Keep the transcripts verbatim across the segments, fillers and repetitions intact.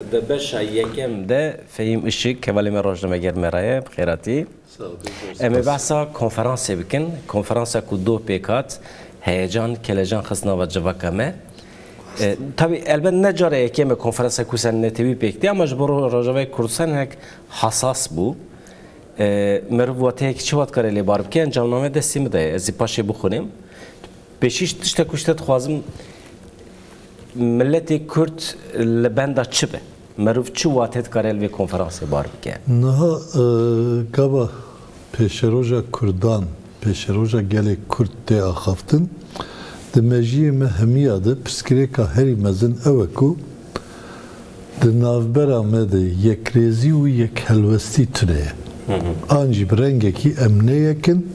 Di beşa yekem de Fehîm Işık, hevalê me rojnameger me re ye, bi xêr hatî. Sağ ol, Em ê behsa konferansê bikin. Konferansa ku doh pêk hat, heyecan, kelecan xist nava civaka me. E, tabî, elbet ne cara yekem e konferansa ku sen netewî pêk tê, ama ji bo ro-, Rojavayê Kurdistan hinek hesas bû. E, meriv wateyekî çi wat kare lê bar bike? Encamname destê min de ye, ez ê paşê bixwînim. Pêşî tiştek ku ji te dixwazim, miletê Kurd li benda çi be? Meriv çi wate dikare li vê konferansê bar bike? Niha, e, gava pêşeroja Kurdan, pêşeroja gelê Kurd tê axaftin, di mejiyê me hemiya de pirsgirêka herî mezin ew e ku di navbera me de yekrêzî û yekhelwestî tune ye. An jî bi rengekî em ne yek in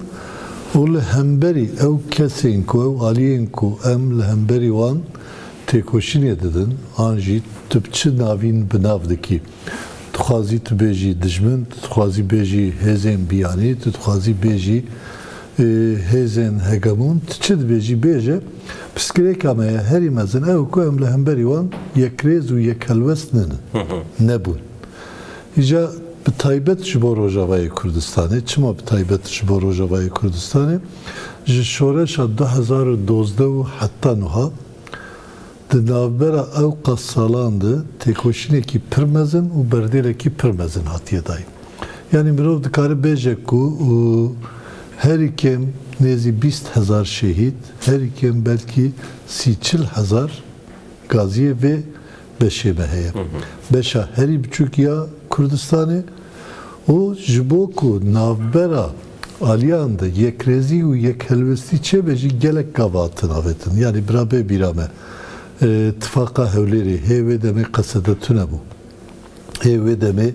û li hemberî ew kesên ku, ew aliyên ku em li hemberî wan têkoşînê didin, an jî tu bi çi navîn bi nav dikî? Dixwazî tu bêjî dijmin, tu dixwazî bêjî hêzên biyanî, tu dixwazî bêjî, e, hêzên hegemon, tu çi dibêjî bêje, pirsgirêka me ya herî mezin ew ku em li hemberî wan yekrêz û yekhelwest nînin, nebûn. Îca bi taybet ji bo Rojavayê Kurdistanê, çima bi taybet ji bo Rojavayê Kurdistanê? Ji şoreşa du hezar û dozdeh û heta nuha di navbera ew qas salan de têkoşînekî pir mezin û berdêlekî pir mezin hatiye dayîn. Yanî mirov dikare bêje ku, û, herî kêm nêzî bîst hezar şehîd, herî kêm belkî sî çil hezar gaziyê vê beşê me heye. Beşa herî biçûk ya Kurdistanê û ji bo ku navbera aliyan de yekrêzî û yekhelwestî çêbe jî gelek gava hatin avêtin. Yanî bira bê bîra me, e, tifaqa Hewlêrê hê wê demê qesede tune bû. Hê wê demê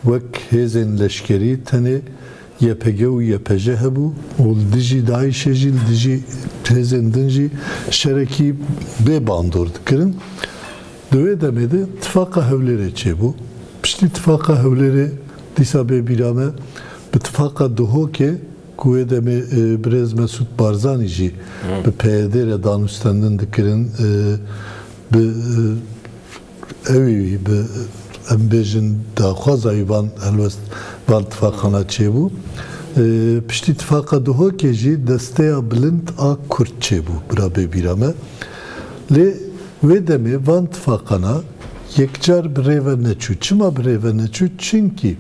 wek hêzên leşkerî tenê Y P G û Y P J hebû û li dijî DAIŞê jî, li dijî hêzên din jî şerekî bê bandor dikirin. Di wê demê de tifaqa Hewlêrê çêbû. Piştî tifaqa Hewlêrê dîsa bê bîra me bi tifaqa Duhokê ku wê demê, e, birêz Mesûd Barzanî jî bi P Y D re danûstendin dikirin, e, bi, e, ewî bi, em bêjin, daxwaza wî van helwest, van tifaqana çêbû. E, piştî tifaqa Duhokê jî desteya bilind a Kurd çêbû, bira bê bîra me. Lê wê demê van tifaqana yekcar bi rê ve neçû. Çima bi rê ve neçû? Çimkî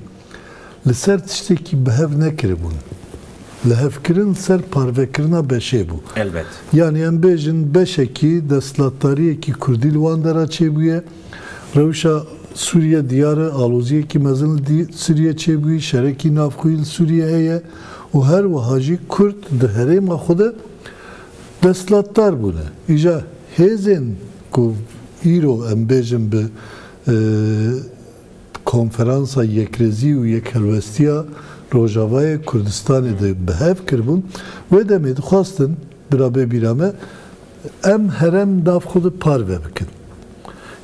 li ser tiştekî bi hev nekiribûn. Li hev kirin li ser parvekirina beşê bû. Elbet. Yanî em bêjin beşekî desthilatdariyekî kurdî li wan dera çêbûye. Rewşa Sûriye diyar e, aloziyekî mezin li dî-, Sûriye çêbûyî, şerekî navxweyî li Sûriye heye û her wiha jî Kurd di herêma xwe de desthilatdar bûne. Îja hêzên ku îro em bêjin bi, e, Konferansa Yekrêzî û Yekhelwestiya Rojavayê Kurdistanê de bi hev kiribûn, wê demê dixwastin, bira bê bîra me, em herêm nav xwe de parve bikin.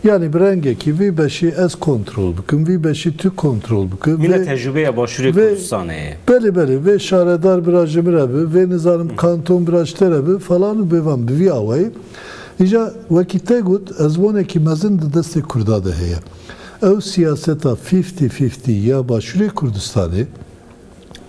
Yanî bi rengekî vî beşî ez kontrol bikim, vî beşî tu kontrol bike. Mîna vê tecrûbeya Başûrê vê Kurdistanê ye. Belê, belê, vê şaredar bira ji min re bi, vê nizanim kanton bira ji te re bi, falan û bêvan bi vî awayî. Îja wekî te got, ezmonekî mezin di destê Kurda de heye. Ew siyaseta fifty fifty ya Başûrê Kurdistanê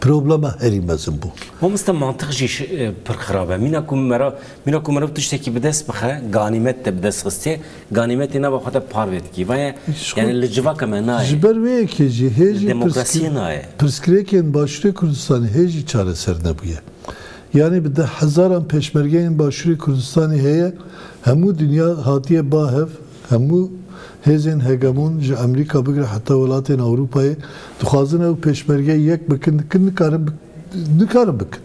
problema herî mezin bû. Mamoste, mantiq jî şi-, e, pir xirab e. Mîna ku mera-, mîna ku meriv tiştekî bi dest bixe, ganîmet te bi dest xistê, ganîmetê nava xwe te parve dikî. Vaya, yanî li civaka me nayê. Ji ber wê yekê jî hê jî demokrasiyê nayê. Pirsgirêkên Başûrê Kurdistanê hê jî çareser nebûye. Yanî bi deh hezaran pêşmergeyên Başûrê Kurdistanê heye, hemû dinya hatiye ba hev, hemû hêzên hegemon ji Amerîka bigire heta welatên Ewropayê dixwazin ew pêşmergeyê yek bikin, dikin, nikarin bik-, nikarin bikin.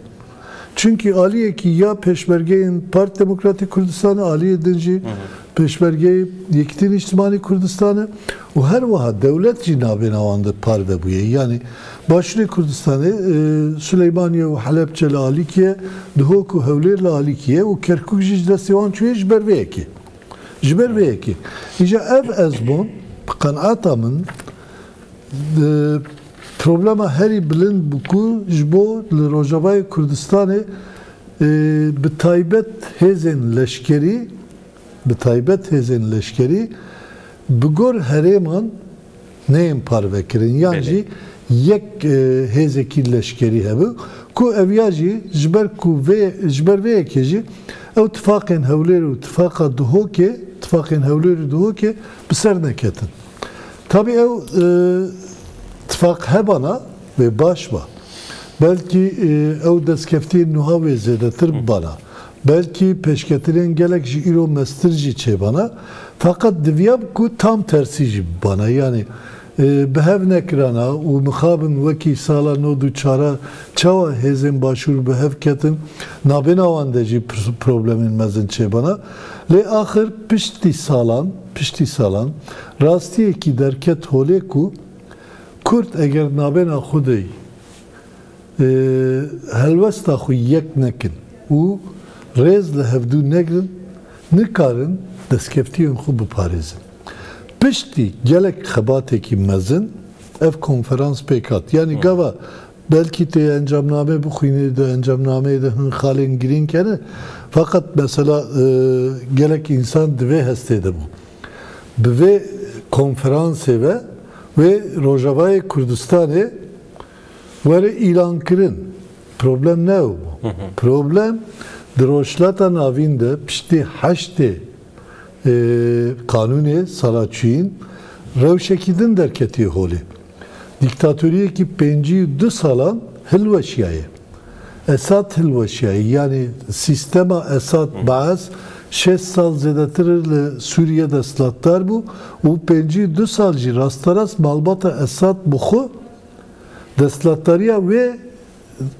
Çimkî aliyekî ya pêşmergeyên Parti Demokratîk Kurdistanê, aliyê din jî pêşmergeyê Yekîtî Nîştimanî Kurdistanê û her wiha dewlet jî nabêna wan de parve bûye. Yanî Başûrê Kurdistanê, e, Sileymaniye û Helebçe li alîkî ye, Duhok û Hewlêr li alîkî ye û Kerkûk jî ji destê wan çûye ji ber vê yekê. Ji ber vê yekê. Îja ev ezmon, bi qenaeta min, e, problema herî bilind bû ku ji bo li Rojavayê Kurdistanê, e, bi taybet hêzên leşkerî, bi taybet hêzên leşkerî, bi gor herêman neyên parvekirin. Yan Belê. jî yek, e, hêzekî leşkerî hebe ku ev ya jî ji ber ku vê, ji ber vê yekê jî ew tifaqên Hewlêr û tifaqa Duhokê, tifaqên Hewlêr û Duhokê bi ser neketin. Tabî ew, e, tifaq hebana wê baş ba. Belkî, e, ew destkeftiyên nuha wê zêdetir bibana. Belkî pêşketinên gelek ji îro mestir jî çêbana. Feqet diviya ku tam tersî jî bibana. Yanî, e, bi hev nekirana û mixabin wekî sala nod û çar çawa hêzên başûr bi hev ketin, nabêna wan de jî pir-, problemên mezin çêbana. Lê axir piştî salan, piştî salan rastiyekî derket holê ku Kurd eger nabêna xwe de, e, helwesta xwe yek nekin û rêz li hevdû negrin, nikarin destkeftiyên xwe biparêzin. Piştî gelek xebatekî mezin ev konferans pêk hat. Yanî Hı. gava belkî tê encamname bixwînê, di encamnameyê de hin xalên girîng hene, feqet mesela, e, gelek însan di vê hestê de bû. Bi vê konferansê ve wê Rojavayê Kurdistanê were îlankirin. Problem ne ew bû. Hı hı. Problem di Rojhilata Navîn de piştî heştê, e, Kanûnê sala çûyîn rewşekî din derketiye holê. Dîktatoriyekî pêncî û du salan hilweşiyaye. Esad hilweşiyaye. Yanî sîstema Esad, Hı. Baas şêst sal zêdetir li Sûriye desthilatdar bû û pêncî û du sal jî rasterast malbata Esad bi xwe desthilatdariya wê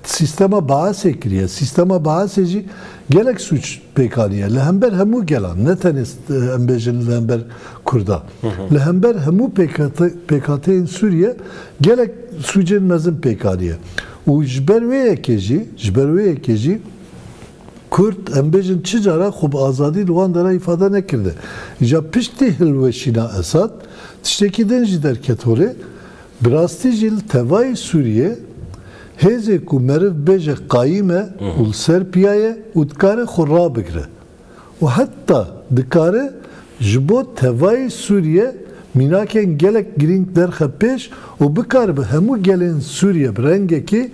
sîstema Baasê kiriye. Sîstema Baasê jî gelek sûc pêk aniye. Li hember hemû gelan, ne tenê, e, em bêjin li hember Kurda. Hı hı. Li hember hemû pêkate-, pêkhateyên Sûriye gelek sûcên mezin pêk aniye. Û ji ber wê yekê jî, ji ber wê yekê jî Kurd, em bêjin çi cara xwe bi azadî li wan dera îfade nekirdi. Îja piştî hilweşîna Esad, tiştekî din jî derket holê. Bi rastî jî li tevayî Sûriyê hêzê ku meriv bêje qayîm e Hı hı. û li ser piya ye û dikare xwe rabigire. Û heta dikare ji bo tevayî Sûriye mînakên gelek girîng derxe pêş û bikaribe hemû gelên Sûriye bi rengekî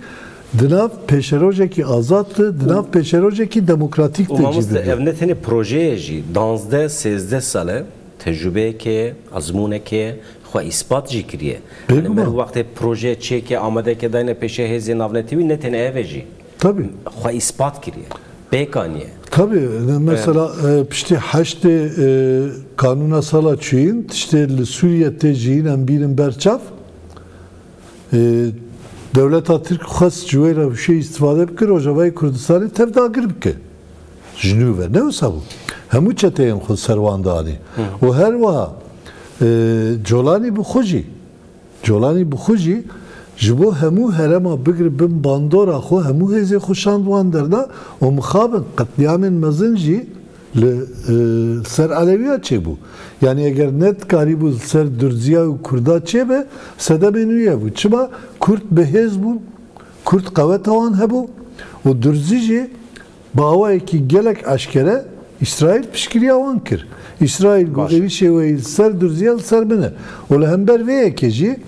di nav pêşerojekî azad de, di nav pêşerojekî demokratîk Û de cî mamoste, bibîne. Ev ne tenê proje ye jî, danzdeh sêzdeh sal e tecrûbeyeke, ezmûneke xwe îspat jî kiriye. Bêguman. Yanî meriv wextê proje çêke, amadeke dayne pêşe hêzê navnetewî, ne tenê ev e jî. Tabii. Xwe îspat kiriye. Pêk aniye. Tabii, ne, mesela, e, piştî heştê, e, kanûna sala çûyîn, tiştê li Sûriye tê jiyîn em bînin ber çav. E, dewleta Tirk xwest ji wê rewşê îstifade bike, Rojavayê Kurdistanê tev dagir bike. Ji nû ve. Ne wisa bû. Hemû çeteyên xwe ser wan danî. Hı. Û her wiha, e, Colanî bi xwe jî Colanî bi xwe jî ji bo hemû herêma bigre bin bandora xwe, hemû hêzê xwe şand wan derda û mixabin qetlîamên mezin jî li, e, ser Elewiya çêbû. Yanî eger nedikarîbû li ser Durziya û Kurda çêbe, sedemê nû ye bû. Çima? Kurd bi hêz bûn, Kurd qeweta wan hebû û Durzî jî bi awayekî gelek eşkere Îsraîl piştgiriya wan kir. Îsraîl got, Baş. Êrîşê we yî li ser Durziye li ser min e. Û li hember vê yekê jî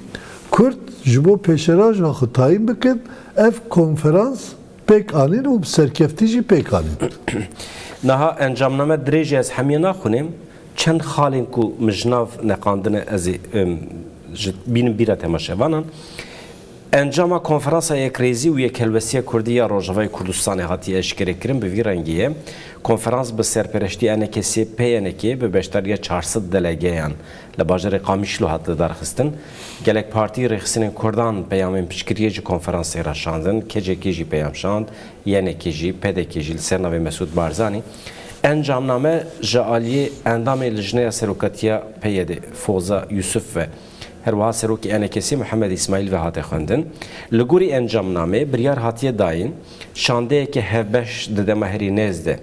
Kurd ji bo pêşeraja xwe tayîn bikin, ev konferans pêk anîn û bi serkeftî jî pêk anîn. Niha encamname dirêj e, ez hemiye naxwînim. Çend xalên ku min ji nav neqandine, ez ê, em, ji bînim bîra temaşevanan. Encama Konferansa Yekrêzî û Yekhelwestiya Kurdî ya Rojavayê Kurdistanê hatiye eşkerekirin, bi vî rengî ye. Konferans bi serpereştî E N K S P Y N K bi beşdariya çar sed delegeyan li bajarê Qamişlo hat lidarxistin. Gelek partî rêxistinên Kurdan peyamên piştgiriyê ji konferansê re şandin, K C K jî peyam şand, Y N K jî, P D K jî li ser navê Mesûd Barzanî. Encamname ji aliyê endamê Lijneya Serokatiya P Y D, Foza Yusuf ve Her wiha Serokê E N K S Mihemed Îsmaîl ve hate xwendin. Li gorî encamnamê biryar hatiye dayîn, şandeyeke hevbeş di dema herî nêz de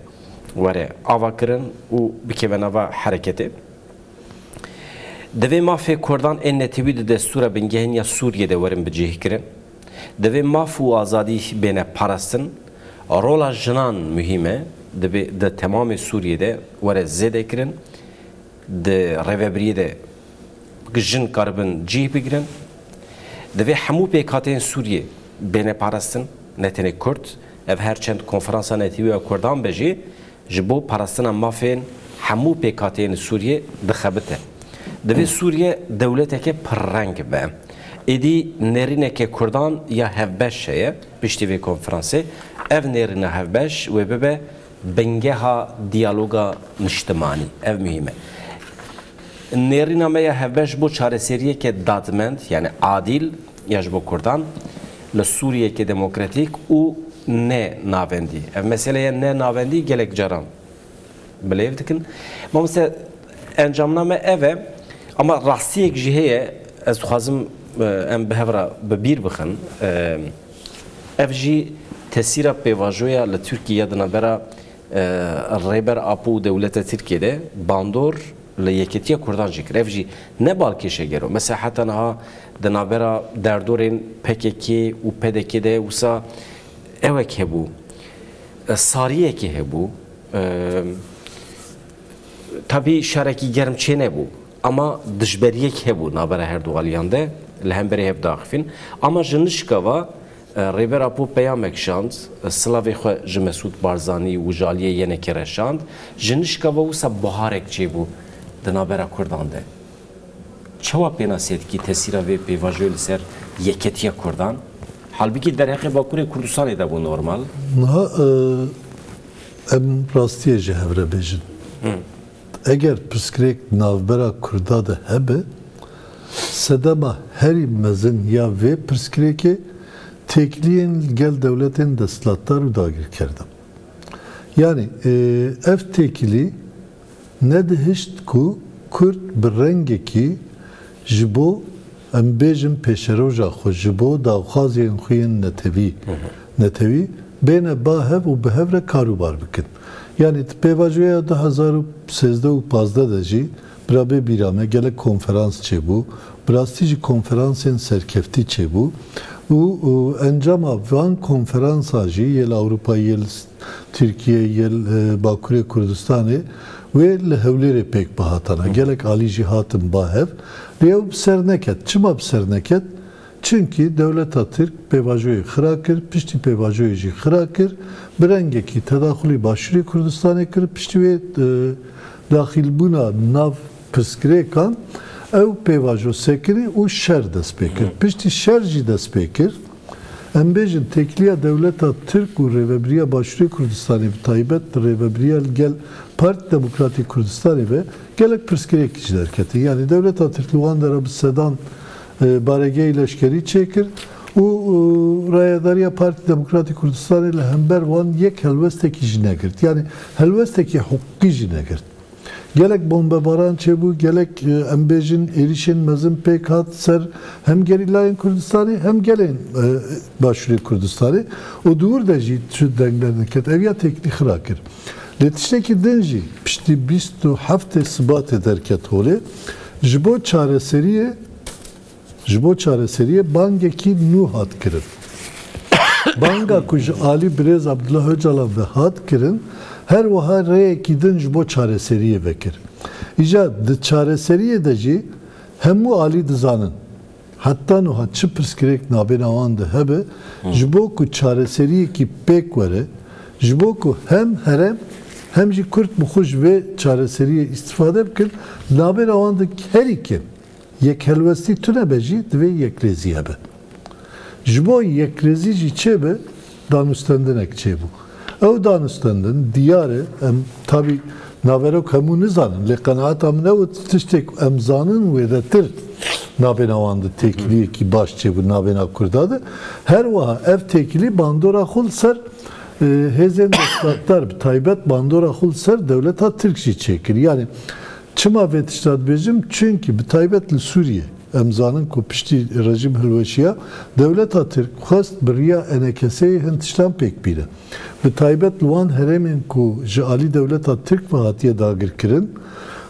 were avakirin û bikeve nava hereketê. Divê mafê Kurdan ên netewî di destûra bingehîn ya Sûriyê de werin bicihkirin. Divê maf û azadî bêne parastin. Rola jinan muhîm e, divê di temamê Sûriyê de were zêdekirin. Di rêvebiriyê de jin karibin cih bigirin. Divê hemû pêkhateyên Sûriyê bêne parastin, ne tenê Kurd. Ev her çend konferansa netewî ya Kurdan be jî, ji bo parastina mafên hemû pêkhateyên Sûriyê dixebite. Divê Sûriye dewleteke pirreng be. Êdî nêrîneke Kurdan ya hevbeş heye piştî vê konferansê. Ev nêrîna hevbeş wê bibe bingeha diyaloga niştimanî. Ev muhîm e. Nêrîna me ya hevbeş bo çareseriyeke dadmend, yani adîl ya ji bo Kurdan, li Sûriyeke demokratîk û ne navendî. Ev meseleya ne navendî gelek caran bi lêv dikin. Mamoste, encamname ev e, ama rastiyek jî heye, ez dixwazim, e, em bi hev re bi bîr bixin. E, ev jî tesîra pêvajoya li Tirkiye di navbera, e, Rêber Apo û dewleta Tirkiye de bandor li yeketiya Kurdan jî kir. Ev jî ne balkêş e gero. Mesela heta niha di navbera derdorên P K K û P D K de wisa ewek hebû, e, sariyekê hebû. E, tabî şerekî germ çênebû, ama dijberiyek hebû navbera her du aliyan de, li hemberî hev diaxifîn. Ama ji nişka va, e, Rêber Apo peyamek şand, e, silavê xwe ji Mesûd Barzanî û ji aliyê yenekê re şand. Ji nişka va wisa buharek çêbû di navbera Kurdan de. Çawa pênasê dikî tesîra vê pêvajoyê li ser yeketiya Kurdan? Halbikî derheqê Bakurê Kurdistanê de bû normal. Niha, e, em rastiyê ji hev re bêjin. Hı. Eger pirsgirêk navbera Kurda de hebe, sedema herî mezin ya vê pirsgirêkê têkiliyên li gel dewletên desthilatdar û dagirker de. Yanî, e, ev têkilî nedihişt ku Kurd bi rengekî ji bo, em bêjin, pêşeroja xwe, ji bo daxwazên xwe yên netewî, Hı hı. netewî bêne ba hev û bi hev re karûbar bikin. Yanî di pêvajoya du hezar û sêzdeh û pazdeh de jî, bira bê bîra me, gelek konferans çêbû. Bi rastî jî konferansên serkeftî çêbû. Û, û encama van konferansa jî yê li Ewropa, yê li Tirkiye, yê li, e, Bakurê Kurdistanê wê li Hewlêrê pêk bihatana. Hı. Gelek alî jî hatin ba hev. Lê ew bi ser neket. Çima bi ser neket? Çimkî dewleta Tirk pêvajoyê xira kir, piştî pêvajoyê jî xira kir, bi rengekî tedaxulî Başûrê Kurdistanê kir, piştî wê, e, daxîlbûna nav pirsgirêkan ew pêvajo sekirî û şer dest pê kir. Hı. Piştî şer jî dest pê kir, em bêjin têkiliya dewleta Tirk û rêvebiriya Başûrê Kurdistanê, bi taybet rêvebiriya li gel Partî Demokratîk Kurdistanê ve gelek pirsgirêk jî derketin. Yanî dewleta Tirk li wan dera bi sedan, e, baregehî leşkerî çêkir û, û rayedariya Partî Demokratîk Kurdistanê li hember wan yek helwestekî jî negirt. Yanî helwestekî hiqûqî jî negirt. Gelek bombebaran çêbû, gelek, e, em bêjin êrîşên mezin pêk hat ser hem gerîlayên Kurdistanê hem gelên, e, Başûrê Kurdistanê. Û di wir de jî çi deng derneket, ev ya têkilî xira kir. Lê tiştekî din jî piştî bîst û heftê Sibatê derket holê, ji bo çareseriyê, ji bo çareseriyê bangekî nû hat kirin. Banga ku ji alî birêz Abdullah Ocalan ve hat kirin, her wiha rêyekî din ji bo çareseriyê vekir. Îcar di çareseriyê de jî hemû alî dizanin. Heta niha çi pirsgirêk nabêna wan de hebe, Hı. ji bo ku çareseriyekî pêk were, ji bo ku hem herêm hem jî Kurd bi xwe ji vê çareseriyê îstifade bikin, nabêna wan de herî kêm yekhelwestî tune be jî divê yekrêzî hebe. Ji bo yekrêzî jî çêbe, danûstendinek çêbû. Ew danûstendin diyar e, em tabî naverok hemû nizanin, lê qenaeta min ew e, tiştek em zanin wêdetir nabêna wan de têkiliyekî baş çêbû nabêna Kurda de. Her wiha ev têkilî bandora xwe li ser, e, hêzên desthilatdar, bi taybet bandora xwe li ser dewleta Tirk jî çêkir. Yanî çima vê tişta dibêjim? Çunkî bi taybet li Sûriye, em zanin ku piştî rejîm hilweşiya, dewleta Tirk xwest bi riya E N K S'ê hin tiştan pêk bîne. Bi taybet li wan herêmên ku ji alî dewleta Tirk ve hatiye dagirkirin,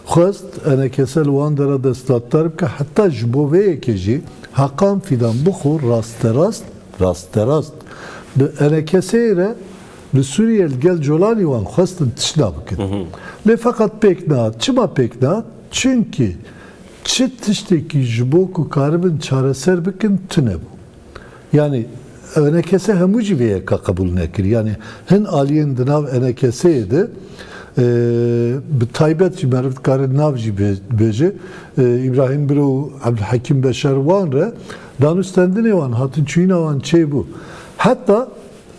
xwest E N K S li wan dera desthilatdar bike, heta ji bo vê yekê jî Hakan Fîdan bi xwe rasterast, rasterast bi E N K S'ê re li Sûriye li gel Colanî wan xwestin tişna bikin. Hı hı. Lê feqet pêk nehat. Çima pêk nehat? Çunkî çi tiştekî ji bo ku karibin çareser bikin tune bû. Yanî E N K S hemû jî vê yeka qebûl nekir. Yanî hin aliyên di nav E N K S'ê de, e, bi taybet jî meriv dikare nav jî bê-, bêje, e, Îbrahîm Biro û Ebdulhekîm Beşer wan re danûstendinê wan, hatinçûyîna wan çêbû. Heta,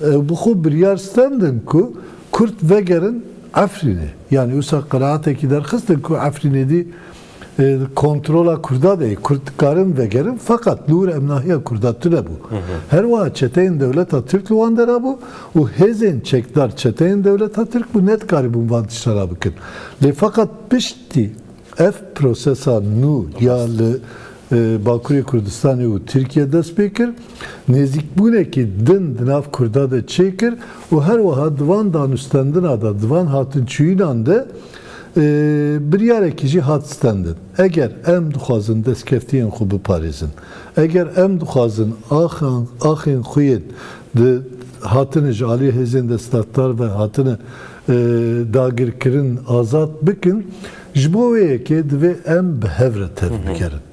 e, bi xwe biryar stendin ku Kurd vegerin Efrînê. Yanî wisa qenaatekî derxistin ku Efrînê dî e, kontrola Kurda de ye. Kurd dikarin vegerin, feqet li wir em nahiya Kurda tune bû. Her wiha çeteyên dewleta Tirk li wan dera bû û hêzên çekdar çeteyên dewleta Tirk bû, nedikaribûn van tiştana bikin. Lê feqet piştî ev prosesa nû ya li, e, Bakurê Kurdistanê û Tirkiye dest pê kir, nêzîkbûnekî din di nav Kurda de çêkir û her wiha di van danûstendina de, di van hatinçûyînan de, e, biryarekî jî hat stendin. Eger em dixwazin destkeftiyên xwe biparêzin, eger em dixwazin axan-, axên xwe yên di hatine ji alî hêzên desthilatdar ve hatine, e, dagirkirin azad bikin, ji bo wê yekê divê em bi hev re tev bigerin.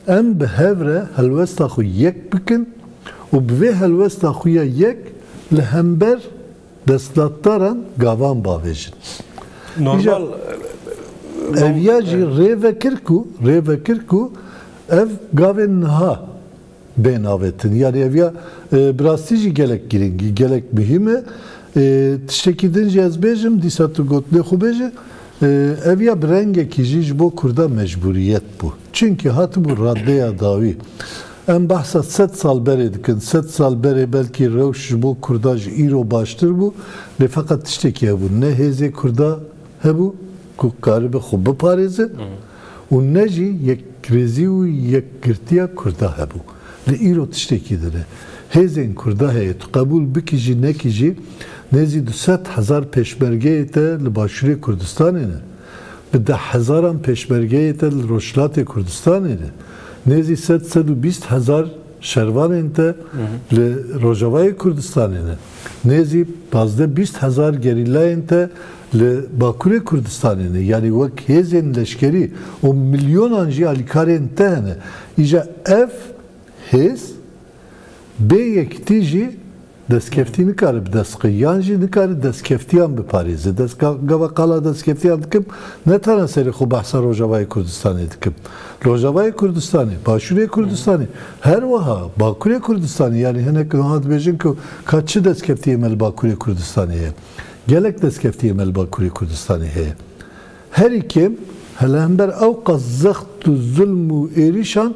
Em bi hev re helwesta xwe yek bikin û bi vê helwesta xwe ya yek li hember desthilatdaran gavan bavêjin. Normal. Îja, e, ev ya jî, e, rê vekir ku, rê vekir ku ev gavên niha bên avêtin. Yanî ev ya, e, bi rastî jî gelek girîng e, gelek muhîm e. E, tiştekî din jî ez bêjim, dîsa tu gotinê xwe bêje. E, ev ya bi rengekî jî ji bo Kurda mecbûriyet bû. Çimkî hatibû radeya dawî. Em behsa sed sal berê dikin. Sed sal berê belkî rewş ji bo Kurda ji îro baştir bû. Lê feqet tiştekî hebû. Ne hêzê Kurda hebû ku karibe xwe biparêze û ne jî yekrêzî û yekgirtiya Kurda hebû. Li îro tiştekî din e. Hêzên Kurda heye. Tu qebûl bikî jî nekî jî nêzî du sed hezar pêşmergeyê te li Başûrê Kurdistanê ne. Bi deh hezaran pêşmergeyê te li Rojhilatê Kurdistanê ne. Nêzî sed, sed û bîst hezar şervanên te li Rojavayê Kurdistanê ne. Nêzî pazdeh bîst hezar gerîlayên te li Bakurê Kurdistanê ne. Yanî wek hêzên leşkerî û milyonan jî alîkarên te hene. Îja ev hêz bê yekitî jî destkeftî nikare bi dest xwe, yan jî nikare destkeftiyan biparêze. Dest-, ga-, gava qala destkeftiyan dikim, ne tena serê xwe behsa Rojavayê Kurdistanê dikim. Rojavayê Kurdistanê, Başûrê Kurdistanê, her wiha Bakurê Kurdistanê, yanî hinek niha dibêjin ku ka çi destkeftiyê me li Bakurê Kurdistanê heye. Gelek destkeftiyê me li Bakurê Kurdistanê heye. Herî kêm, li hember ew qas zext û zulm û êrîşan,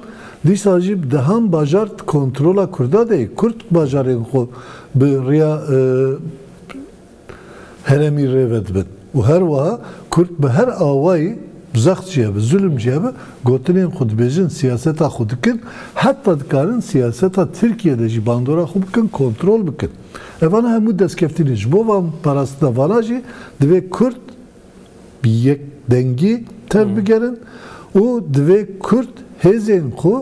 dîsa jî bi dehan bajar di kontrola Kurda de ye. Kurd bajarên xwe bi riya, e, herêmî rê ve dibin. Û her wiha Kurd bi her awayî, zext jî hebe, zulm jî hebe, gotinên xwe dibêjin, siyaseta xwe dikin, heta dikarin siyaseta Tirkiye de jî bandora xwe bikin, kontrol bikin. Evana hemû destkeftî ne. Ji bo van parastina vana jî divê Kurd bi yekdengî tev bigerin û divê Kurd hêzên xwe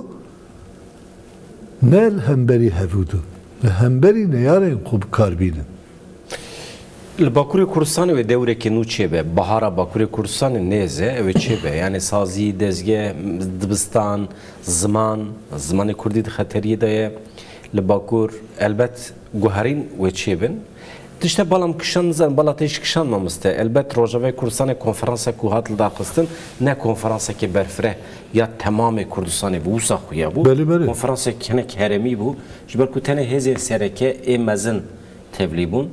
ne li hemberî hevûdu, li hemberî neyarên xwe bi kar bînin. Li Bakurê Kurdistanê wê dewrekê nû çêbe, bahara Bakurê Kurdistanê nêz e, ew ê çêbe. Yanî sazî, dezge, dibistan, ziman, zimanê kurdî di xeteriyê de ye. Li Bakur elbet guherîn wê çêbin. Tişte bala min kişand, nizanim bala te jî kişand, mamoste. Elbet Rojavayê Kurdistanê konferansa ku hat lidaxistin, ne konferanseke berfireh ya temamê Kurdistanê bû, wisa xuya bû. Belê, belê. Konferansek hinek herêmî bû. Ji ber ku tenê hêzên sereke ê mezin tevlî bûn.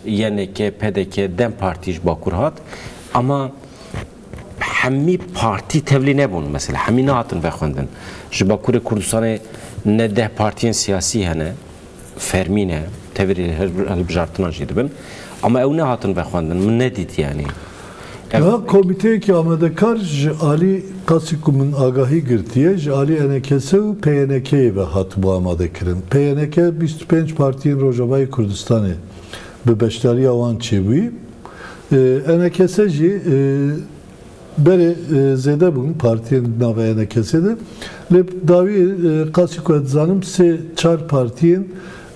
Y N K, P D K, DEM Partî ji Bakur hat. Ama hemî partî tevlî nebûn mesela. Hemî nehatin vexwendin. Ji Bakurê Kurdistanê ne deh partiyên siyasî hene, fermî ne, teverê hilbijartinan jî dibin. Ama ew nehatin vexwendin, min nedît yanî. Ev Niha komîteyekî amadekar ji alî qasî ku min agahî girtiye, ji alî E N K S û P Y N K'yê ve hatibû amadekirin. P Y N K bîst û pênc partiyên Rojavayê Kurdistanê bi beşdariya wan çêbûyî. E, E N K S jî, e, berê, e, zêde bûn partiyên di nava E N K S'ê de. Lê dawî, e, qasî ku ez dizanim sê çar partiyên,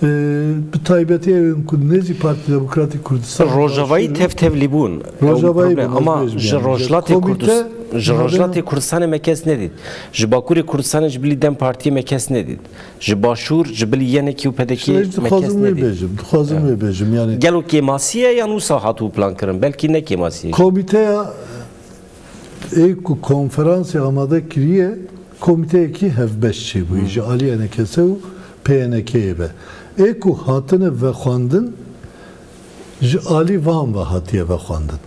Bi taybetî ew ên ku nêzî Partî Demokratîk Kurdistan Rojavayî tev tevlî bûn. Rojavayî bûn, ama ji Rojhilatê Kurdistan, ji Rojhilatê Kurdistanê me kes nedît. Ji Bakurê Kurdistanê ji bilî DEM Partiyê me kes nedît. Ji Başûr, ji bilî YNK'ê û PDK'ê me kes nedît. Dixwazim wê bêjim, dixwazim wê bêjim. Yani gelo kêmasî ye yan wisa hatibû plan kirin? Belkî ne kêmasî ye. Komîteya ê ku konferansê amade kiriye, komîteyekî hevbeş çêbûyî ji alî ENKS û PYNK'ê ve. Ê ku hatine vexwendin, ji alî van ve hatiye vexwendin.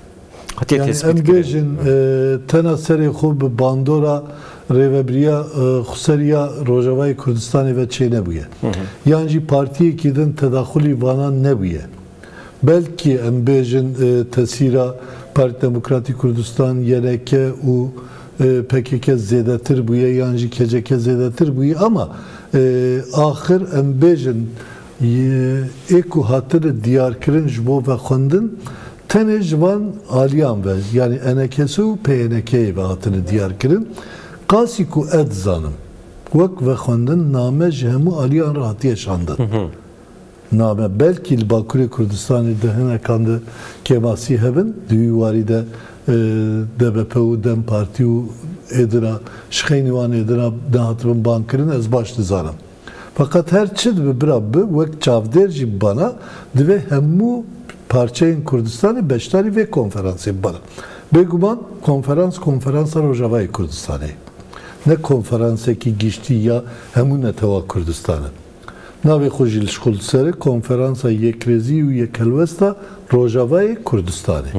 Hatiye Yani tespît em kirin. Bêjin, e, tena serê xwe bi bandora rêvebiriya, e, xweseriya Rojavayê Kurdistanê ve çênebûye. Yan jî partiyekî din tedaxulî vanan nebûye. Belkî em bêjin, e, tesîra Partî Demokratîk Kurdistan, YNK û, e, PKK zêdetir bûye yan jî KCK zêdetir bûye, ama, e, axir em bêjin, e, ê ku hatine diyarkirin ji bo vexwendin, tenê ji van aliyan ve, yani ENKS û PYNK'ê ve hatine diyarkirin. Qasî ku ez dizanim, wek vexwendin name ji hemû aliyan re hatiye şandin. Name. Belkî li Bakurê Kurdistanê di hinekan de kêmasî hebin, di wî warî de, e, DBP û DEM Partî û êdina, ji xeynî wan êdina nehatibin bangkirin, ez baş dizanim. Feqet her çi dibe bira bi, wek çavdêr jî bana, divê hemû parçeyên Kurdistanê beşdarî vê konferansê bibin. Bêguman konferans, konferansa Rojavayê Kurdistanê. Ne konferansekî giştî ya hemû netewa Kurdistanê. Navê xwe jî li şixul diserin Konferansa Yekrêzî û Yekhelwesta Rojavayê Kurdistanê.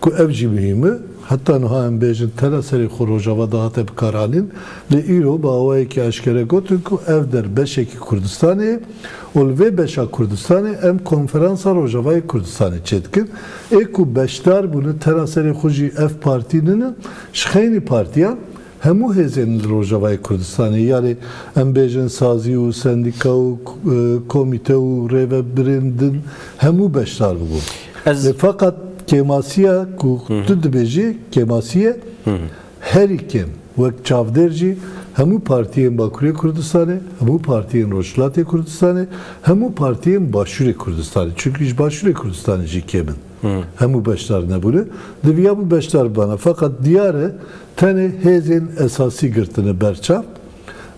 Ku ev jî muhîm e, heta niha em bêjin tena serê xwe Rojava dihate bikaranîn, lê îro bi awayekî eşkere gotin ku ev der beşekî Kurdistanê ye û li vê beşa Kurdistanê em Konferansa Rojavayê Kurdistanê çêdikin. Ê ku beşdar bûne tena serê xwe jî ev partî nînin, ji xeynî partiyan hemû hêzên li Rojavayê Kurdistanê, yani em bêjin sazî û sendîka û, e, komîte û rêvebirên din hemû beşdar bibûn. Ez Lê feqet kêmasiya ku tu dibêjî, kêmasiye herî kêm wek çavdêr jî hemû partiyên Bakurê Kurdistanê, hemû partiyên Rojhilatê Kurdistanê, hemû partiyên Başûrê Kurdistanê. Çunkî ji Başûrê Kurdistanê jî kêm in. Hemû beşdar nebûne. Diviyabû beşdar bibana. Feqet diyar e, tenê hêzên esasî girtine berçav.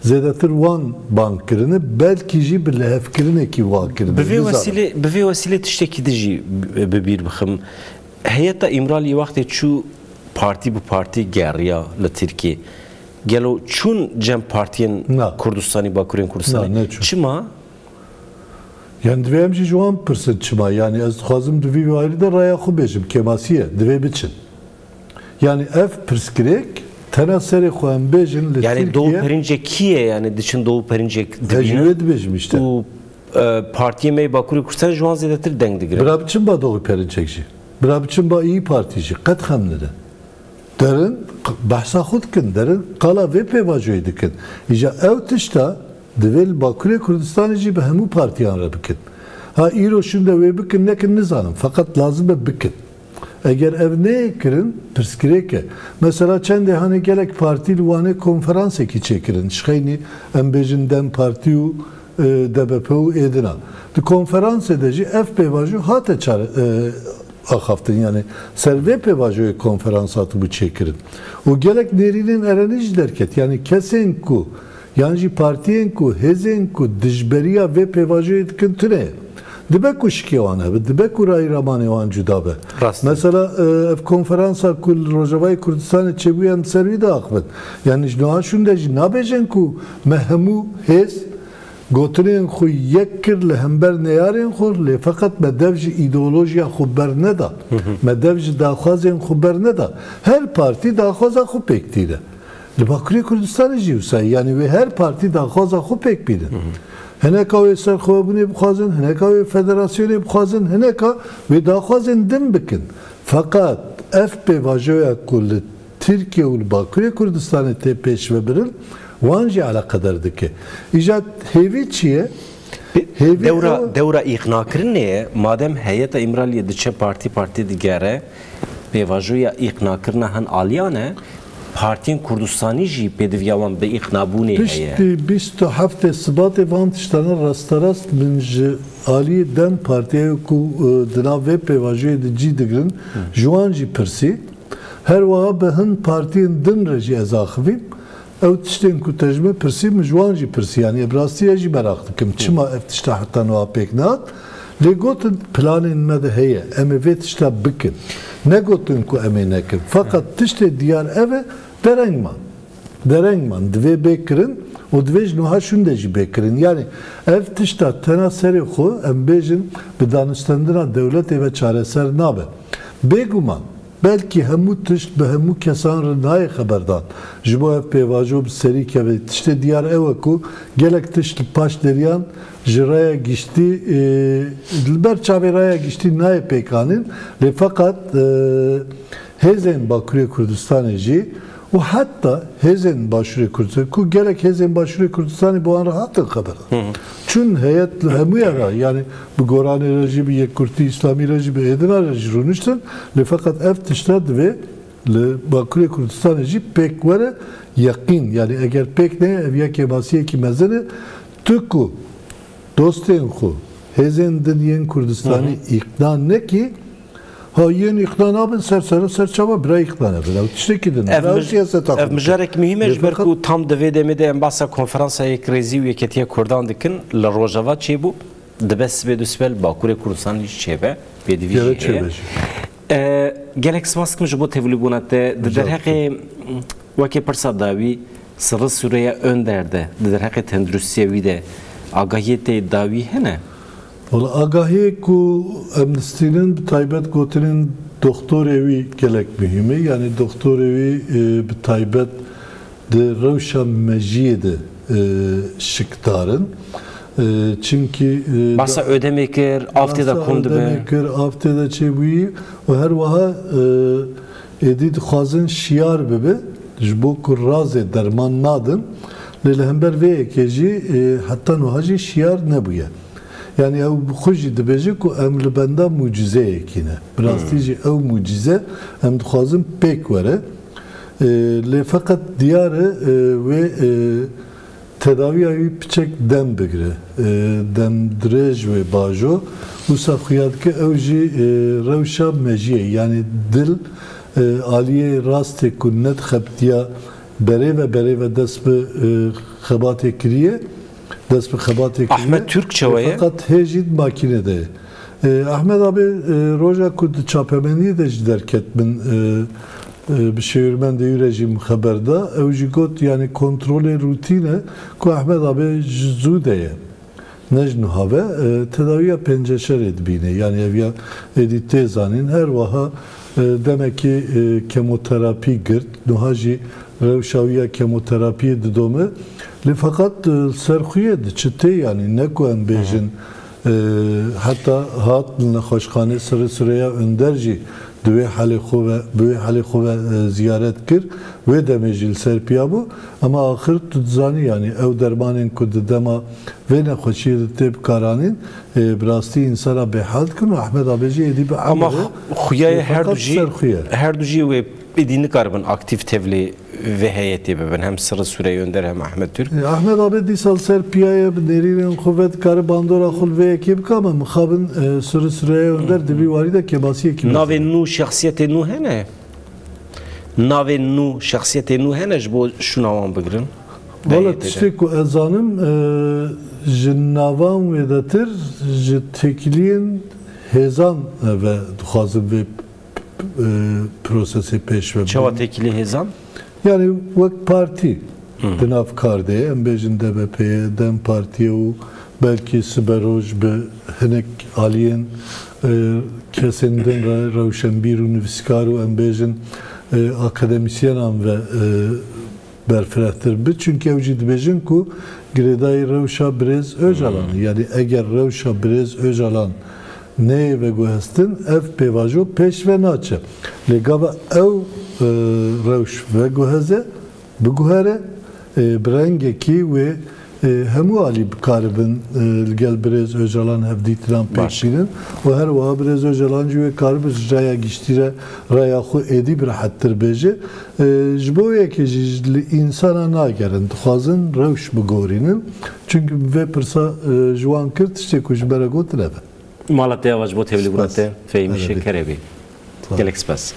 Zêdetir wan bang kirine, belkî jî bi lihevkirinekî wan kirine. Bi vê Nizanim. wesîlê, bi vê wesîlê tiştekî din jî bi, bi bîr bixim. Heyeta Îmraliyê wextê çû partî bi partî geriya li Tirkiyê. Gelo çûn cem partiyên Na. Kurdistanî, Bakurên Kurdistanê? Na, neçûn. Çima? Yani divê em jî ji wan pirsin çima? Yani ez dixwazim di vî warî de raya xwe bêjim, kêmasî ye, divê biçin. Yani ev pirsgirêk tena serê xwe em bêjin li Yani Tirkiye. Doğu Perinçek kî ye? Yani diçin Doğu Perinçek Ez jî dibînin wê dibêjim işte. û, e, partiyê me yê Bakurê Kurdistanê ji wan zêdetir deng digire. Bira biçin ba Doğu Perinçek jî. Bira biçin ba İYİ Partî jî. Qet xem nide. Derin q-, behsa xwe dikin, derin qala vê pêvajoyê dikin. Îja ew tişta divê li Bakurê Kurdistanê jî bi hemû partiyan re bikin. Ha îro şûnde wê bikin nekin nizanim, feqet lazim e bikin. Eger ev neyê kirin, pirsgirêk e. Mesela çendê hanê gelek partî li Wanê konferansekî çêkirin. Ji xeynî em bêjin DEM Partî û, e, DBP û êdina. Di konferansê de jî ev pêvajo hate çare, e, axaftin, yani ser vê pêvajoyê konferans hatibû çêkirin. Û gelek nêrînên erenî jî derket, yani kesên ku, yan jî partiyên ku, hêzên ku dijberiya vê pêvajoyê dikin tune ye. Dibe ku şikê wan hebe, dibe ku rayî ramanê wan cuda be. Rast e. Mesela, e, ev konferansa ku li Rojavayê Kurdistanê çêbûye em ser wî diaxivin. Yani ji niha şûnde jî nabêjin ku me hemû hêz Gotinên xwe yek kir li hember neyarên xwe, lê feqet me dev ji îdeolojiya xwe berneda. Me dev ji daxwazên xwe berneda. Her partî daxwaza xwe pêk tîne. Li Bakurê Kurdistanê jî wisa ye. Yanî wê her partî daxwaza xwe pêk bînin. Hineka wê serxwebûnê bixwazin, hineka wê federasyonê bixwazin, hineka wê daxwazên din bikin. Feqet ev pêvajoya ku li Tirkiye û li Bakurê Kurdistanê tê pêşvebirin, wan jî eleqedar dike. Îja hêvî çi ye? Hêvî Dewra, ew dewra îqnakirinê ye. Madem heyeta Îmraliyê diçe partî partî digere, pêvajoya îqnakirina hin aliyan e. Partiyên Kurdistanî jî pêdiviya wan bi îqnabûnê heye. Piştî bîst û heftê Sibatê van tiştane rasterast min ji alî DEM Partiyê ku e, di nav vê pêvajoyê de cî digirin, ji wan jî pirsî. Her wiha bi hin partiyên din re jî ez axivîm. Ew tiştên ku te ji min pirsî, min ji wan jî pirsî. Yanî bi rastî ez jî meraq dikim. Çima ev tişta heta niha pêk nehat? Lê gotin planên me de heye. Em ê vê tişta bikin. Negotin ku em ê nekin. Feqet tiştê diyar ev e, dereng man. Dereng man. Divê bê kirin û divê ji niha şûnde jî bê kirin. Yanî ev tişta tena serê xwe, em bêjin, bi danûstendina dewletê ve çareser nabe. Bêguman, belkî hemû tişt bi hemû kesan re nayê xeberdan. Ji bo ev pêvajo bi serî keve. Tiştê diyar ew e ku gelek tişt li paş deriyan ji raya giştî, e, li ber çavê raya giştî nayê pêkanîn. Lê feqet, e, hêzên Bakurê Kurdistanê jî û heta hêzên Başûrê Kurdistanê, ku gelek hêzên Başûrê Kurdistanê bi wan re hatin xeberan. Çûn heyet li hemûya re, yanî bi Goranê re jî, bi Yekgurtî Îslamî re jî, bi êdina re jî rûniştin. Lê feqet ev tişta divê li Bakurê Kurdistanê jî pêk were yeqîn. Yanî eger pêk neyê, ev ya kêmasiyekî mezin e. Tu ku dostên xwe, hêzên din yên Kurdistanî îqna nekî, ha yên îqna nabin, ser sera ser çava bira îqna nebin. Ew tiştekî din. Ev Bira mij- siyaseta xwe ev bikin. Mijarek muhîm e, Lê ji ber feqet ku tam di vê demê de em bahsa konferansa yekrêzî û yeketiya Kurdan dikin, li Rojava çêbû, dibe sibê du sibe li Bakurê Kurdistanê jî çêbe, pêdivî Gere jî heye. çêbe jî. E, gelek spas dikim ji bo tevlîbûna te. Di Rica derheqê, wekî pirsa dawî, Sirri Sûreya Önder de, di derheqê tenduristiya wî de agahiyê te dawî hene? Wala agahiyê ku em distînin, bi taybet gotinên doxtorê wî gelek muhîm e. Yanî doxtorê wî, e, bi taybet di rewşa mejiyê de, e, şikdar in. E, çimkî, e, Bahsa da- Ödemê kir, av tê de bahsa kom dibe. Ödemê kir, av tê de çêbûyî û her wiha, e, êdî dixwazin şiyar bibe, ji bo ku razê derman nadin. Lê li hember vê yekê jî, e, heta niha jî şiyar nebûye. Yanî ew bi xwe jî dibêje ku em li benda mucizeyekî ne. Bi rastî jî ew mucize em dixwazin pêk were. E, lê feqet diyar e, e, wê, e, tedawiya wî piçek dem bigire. E, dem dirêj wê bajo. Wisa xuya dike ew jî, e, rewşa mejiyê, yanî dil, e, aliyê rastê ku nedixebitiya berê ve, berê ve dest bi, e, xebatê kiriye, dest bi xebatê kiriye. Ahmet Türk çawa ye? Feqet hê jî di makînê de ye. E, Ahmet abi, e, roja ku di çapemeniyê de jî derket min, e, e, bi şêwirmendê wî re jî min xeber da. Ew jî got, yanî kontrolê rûtîn e ku Ahmet abi ji zû de ye. Ne ji niha ve, e, tedawiya penceşerê dibîne. Yanî ev ya êdî tê zanîn. Her wiha, e, demekî, e, kemoterapî girt. Niha jî rewşa wî ya kemoterapiyê didome. Lê feqet, e, li ser xwe ye diçitê, yanî ne ku em bêjin, e, heta hat li nexweşxanê Sirri Sûreya Önder jî di wê helê xwe ve, bi wê helê xwe ve, e, ziyaret kir, wê demê jî li ser piya bû. Ema axir tu dizanî, yanî ew dermanên ku di dema vê nexweşiyê de tê bikaranîn, e, bi rastî însana bêhal dikin û Ahmet Abê jî êdî bi Ama emir e. xuyayê Lê her du feqet jî, ser xwe ye. Her du jî wê êdî nikaribin aktîf tevlî vê heyetê bibin. Hem Sirri Sûreya Önder hem Ahmet Türk. E, Ahmet Abê dîsa li ser piya ye, bi nêrînên xwe ve dikare bandora xwe li vê yekê bike, ama mixabin, e, Sirri Sûreya Önder di vî warî de kêmasiyekî mezin e. Navên nû, şexsiyetê nû hene? Navên nû, şexsiyetê nû hene ji bo şûna wan bigirin? Wala tiştê ku ez zanim, e, ji navan wêdetir ji têkiliyên hêzan ve dixwazin vê, e, prosesê pêş ve bigirin. Çawa têkilî hêzan? Yanî wek partî di nav kar de ye, em bêjin D B P ye, DEM Partî ye û belkî siberoj bi hinek aliyên, e, kesên din re, rewşenbîr û nivîskar û em bêjin, e, akademisyenan ve, e, berfirehtir bi. Çunkî ew jî dibêjin ku girêdayî rewşa birêz Ocalan e. Yanî eger rewşa birêz Ocalan neyê veguhestin, ev pêvajo pêş ve naçe. Lê gava ew, e, rewş veguheze, biguhere, e, bi rengekî wê E, hemû alî bikaribin, e, li gel birêz Ocalan hevdîtinan pêk Baş. bînin û her wiha birêz Ocalan jî wê karibe ji raya giştî re raya xwe êdî bi rehettir bêje. E, ji bo yekê jî ji li însana nagerin, dixwazin rewş bigorînin. Çimkî vê pirsa, e, ji wan kir tiştê ku ji me re gotin ev e. Mala te ya ji bo tevlîbûna Spas. te Fehîmî Erê bî. Şeker e bî. Sağ ol. Gelek spas.